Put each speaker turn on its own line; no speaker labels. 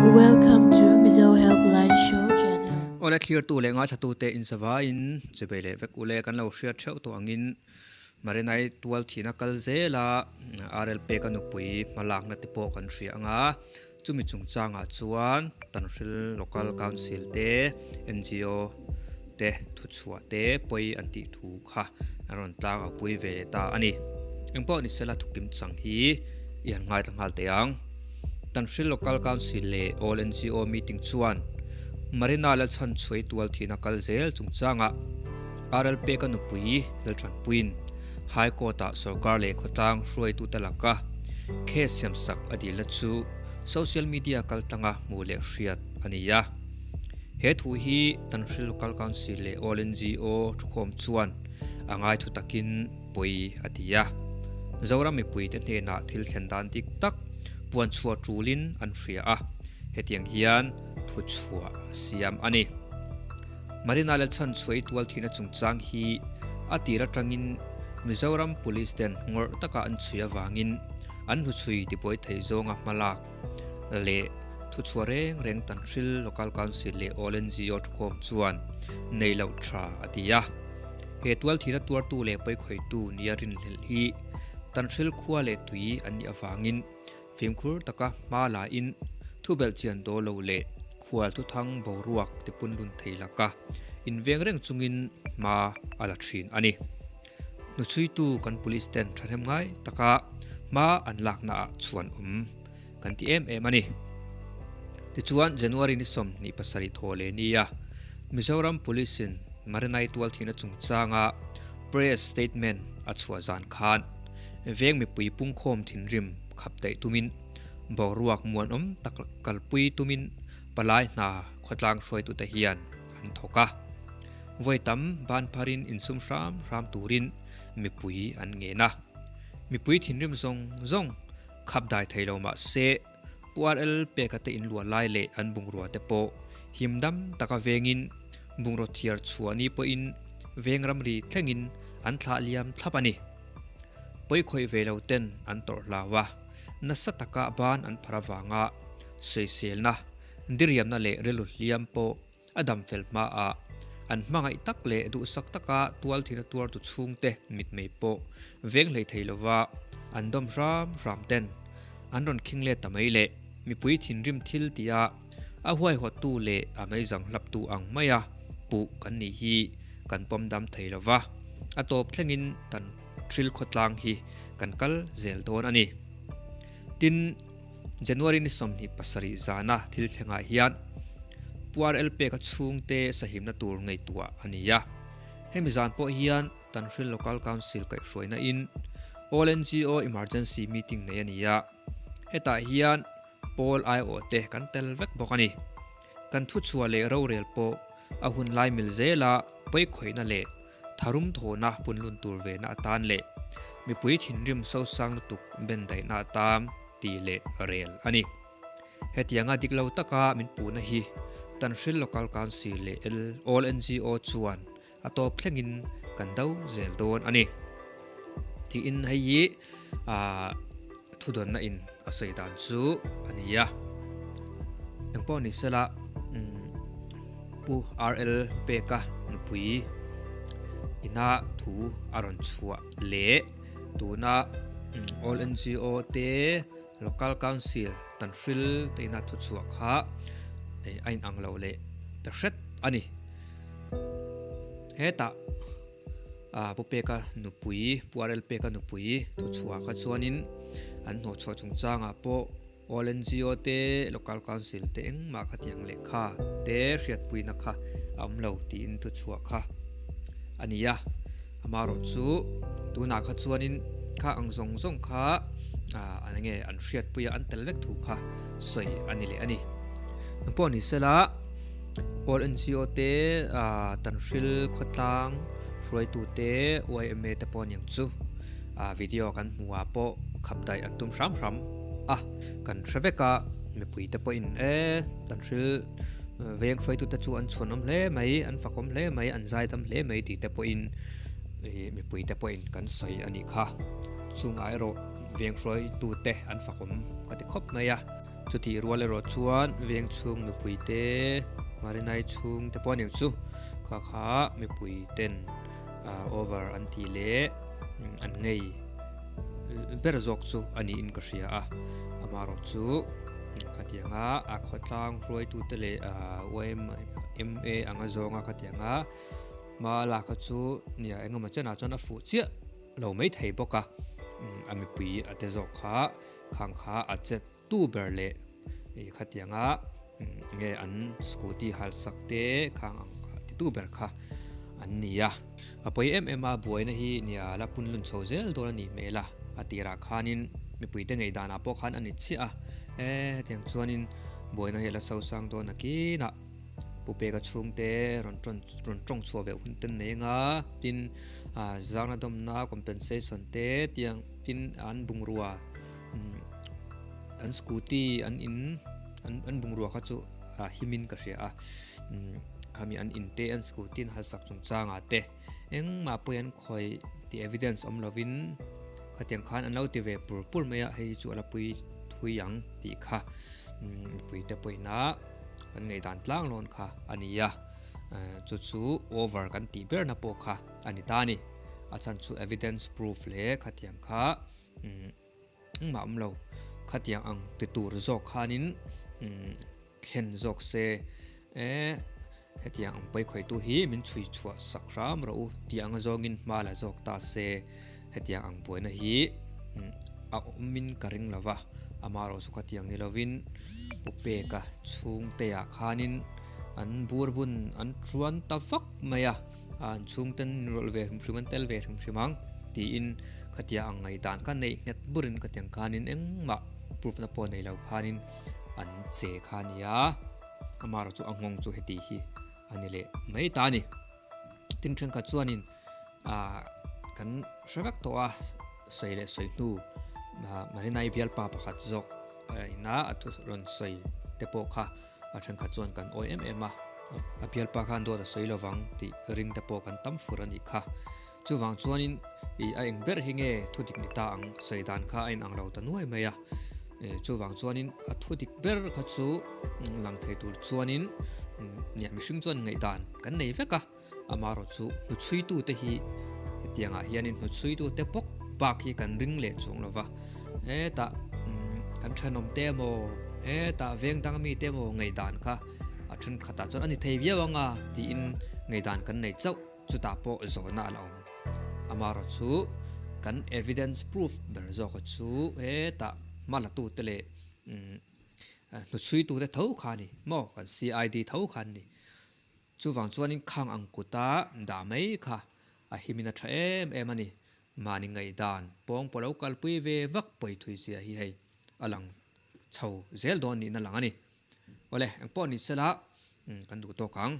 Welcome to Mizo Helpline Show channel.
Awle thlirtu leh ngaithlatute insavaiin chibei leh vek ule kan lo hriat theuh tawh angin Marinai tual thihna kal zela RL peka nupui hmalakna te pawh kan hria anga chumi chungchangah chuan Tanhril Local Council te NGO te thuchhuah te pawi an tih thu kha an rawn tlang a pui ve leh ta a ni. Engpawh ni sela thukim chang hi i han ngaithla nghal teh ang. Tanhril Local Council leh All NGO meeting chuan Marina Lalchhanchhuai tual thihna kal zel chungchangah RL Peka nupui Lalthanpuiin High Court-ah sorkar leh khawtlang hruaitute laka case siamsak a dilna chu social media kaltlanga hmuh leh hriat a ni a. He thu hi Tanhril Local Council leh All NGO thukhawm chuan a ngai thu takin pawi a ti a. Zoram mipuite hnenah thil thlen dan dik tak puan chhuah tulin an hria a, hetiang hian thu chhuah a siam a ni. Marina Lalchhanchhuai tual thihna chungchang hi a tir atangin Mizoram Police ten ngawrh taka an chhui avangin an hnuchhui tibuai thei zawnga hmalak leh thuchhuah reng reng Tanhril Local Council leh All NGO thukhawm chuan nei loh tha a ti a. He tualthihna tuartu leh pawikhawitu nia rinhlelh hi Tanhril khua leh tui an nih avangin fimkhur taka hma lain thubelh chian daw lo leh khual thuthang boruak tipunlun thei laka inveng reng chungin hma a la thin a ni. Hnuchhuitu kan police ten thahnem ngai taka hma an lakna ah chhuan awm kan ti em em a ni. Tichuan January ni 27 thaw leh nia Mizoram Police in Marinai tualthihna chungchanga press statement a chhuah zan khan veng mipui pungkhawm thinrim khap daih tumin boruak muanawm tak kalpui tumin palai hna khawtlang hruaitute hian an thawk a. Vawi tam ban pharin insum hram hram turin mipui an ngen a. Mipui thinrim zawng zawng khap dai thei lo mah se Pu RL peka te inluah lai leh an bungrua te pawh him dam taka vengin bungraw thiar chhuah ni pawhin veng ramri thlengin an thlah liam thlap a ni. Pawi khawih ve lo ten an tawrh hlau a, nasa taka ban an phar avanga sawiselna, diriamna leh rilru hliam pawh A dam fel hmaah an hmangaih tak leh duhsak taka tual thina tuartu chhungte mitmei pawh veng hlei thei lova an dawm hram hram ten an rawn khing let ta mai le. Mipui thinrim thil tia a huaihawttu leh a meizang hlaptu ang maia puh kan nih hi kan pawm dam thei lova, a tawp thlengin kan thil khawtlang hi kan kal zel dawn a ni. Tin. January ni 27 zana thil thlengah hian Pu RL Peka chhungte sahimna tur ngaihtuah a ni a. Hemi zan pawh hian Tanhril Local Council kaihhruaina in All NGO Emergency Meeting nei a ni a. Hetah hian pawl aiawh te kan tel vek bawk a ni. Kan thuchhuah leh rorel pawh a hun lai mil zela pawikhawihna leh tharum thawhna punlun tur vena atan leh mipui thinrim sosang lutuk bendaihna atan tih leh rel a ni. Hetianga dik lo taka min puhna hi Tanhril Local Council leh All NGO chuan a tawp thlengin kan do zel dawn a ni. Tiin hei hi thudawnna in a sawi dan chu a ni a. Engpawh ni sela Pu RL Peka nupui ina thu a rawn chhuah leh tuna All NGO te Local Council Tanhril te ina thu chhuah kha a inang lo leh ta hret a ni. Hetah Pu Peka nupui Pu RL Peka nupui thu chhuah kha chuanin an hnawhchhuah chungchangah pawh All NGO te, Local Council te engmah khatiang lehkha te hriatpuina kha a awm lo tiin thuchhuah kha a ni a. Amaherawh chu tunah kha chuanin kha ang zawng zawng kha an enge an hriatpuia an tel vek thu kha sawi a ni leh a ni. Engpawh ni sela All NGO te, Tanhril khawtlang hruaitu te, yma te pawh aniang chu video kan hmuhah pawh khap daih an tum hram hram. a, kan hre vek a, mipui te pawhin e kan hril veng hruaitu te chu an chhuanawm hle mai, an fakawm hle mai, an zaidam hle mai tih te pawhin ih mipui te pawhin kan sawi a nih kha. Chungah erawh veng hruaitu te an fakawm ka ti khawp mai a. Chutih rual erawh chuan veng chhung mipui te, Marinai chhung te pawh a nih chu kha kha mipui ten over an tih leh an ngei ber zawk chu a niin ka hria a. Amaherawh chu khatianga a khawtlang hruaitute leh yma anga zawnga khatianga hma lak kha chu nia engemaw chenah chuan a fuh chiah lo maithei bawk a, a mipui a te zawk kha khang kha a che tu ber leh ih khatianga nge an scooty hal sak te khang ang kha ti tu ber kha an ni a. A pawi em em a buaina hi nia la pun lun chho zel dawn a nih hmel a, a tirah khanin mipui te ngei danah pawh khan a ni chiah a, e hetiang chuanin buaina hi a la sosang dawn a kinah. Pu Peka chhungte rawn tawn rawn tawng chhuah ve hun te nei anga tin ah zangna dawmna compensation te tiang tin an bungrua umm an scooty an in an an bungrua kha chu a himin ka hria a umm khami an in te an scooty an halsak chungchangah te engmah pawhin an khawih tih evidence awm lovin khatiang khan an lo ti ve pur pur mai a hei hi chu a la pui thui ang tih kha umm mipui te pawhin a. Kan ngaihdan tlang lawn kha a ni a, chu chu over kan tih berna pawh kha a ni ta a ni. A chhan chu evidence proof leh khatiang kha engmah awm lo, khatiang ang ti tur zawk khanin thlen zawk se e hetiang ang pawikhawihtu hi min chhui chhuah sak hram rawh u tih anga zawngin hma la zawk ta se hetiang ang buaina hi a awmin ka ring lo va, amaherawhchu khatiang ni lovin Pu Peka chhungteah khanin an bur bun an chuan ta vak mai a, an chhungten rawlh ve hrim hrim an tel ve hrim hrim ang tiin khatia ang ngaihdan kha neih nghet burin khatiang khanin engmah proof na pawh nei lo khanin an che kha a ni a, amaherawhchu a nghawng chu heti hi a ni leh mai ta a ni. Tin thenkhat chuanin ah kan hre vek tawh a sawi leh sawi hnu ah Marinai bialpa pakhat zawk ina a thu rawn sawi te pawh kha a thenkhat chuan kan awi em em a a bialpa khan dawt a sawi lovang tih ring te pawh kan tam fur a nih kha chuvang chuanin ih a eng ber hi nge thu dik ni ta ang sawi dan kha a inang lo ta nuai mai a ih chuvang chuanin a thu dik ber kha chu lang thei tur chuanin mihring chuan ngaihdan kan nei vek a amaherawh chu hnuchhuitute hi hetiangah hianin hnuchhuitute bawk bak hi kan ring leh chuang lo va hetah kan thenawm te emaw hetah veng dang mite emaw ngaihdan kha a thenkhatah chuan a ni thei viau ang a tiin ngaihdan kan nei chauh chutah pawh zawhna a la awm amaherawh chu kan evidence proof ber zawka chu hetah hma la tute leh Hnuchhuitute tho kha a ni maw? Kan CID tho kha an ni. Chuvang chuanin khang ang kuta dah mai kha a himin a tha em em a ni. Mahni ngaihdan pawng pawh lo kalpui ve vak pawi thui zia hi hei a lang chho zel dawn nihna lang a ni. Awle, engpawh ni sela kan duh tawk ang.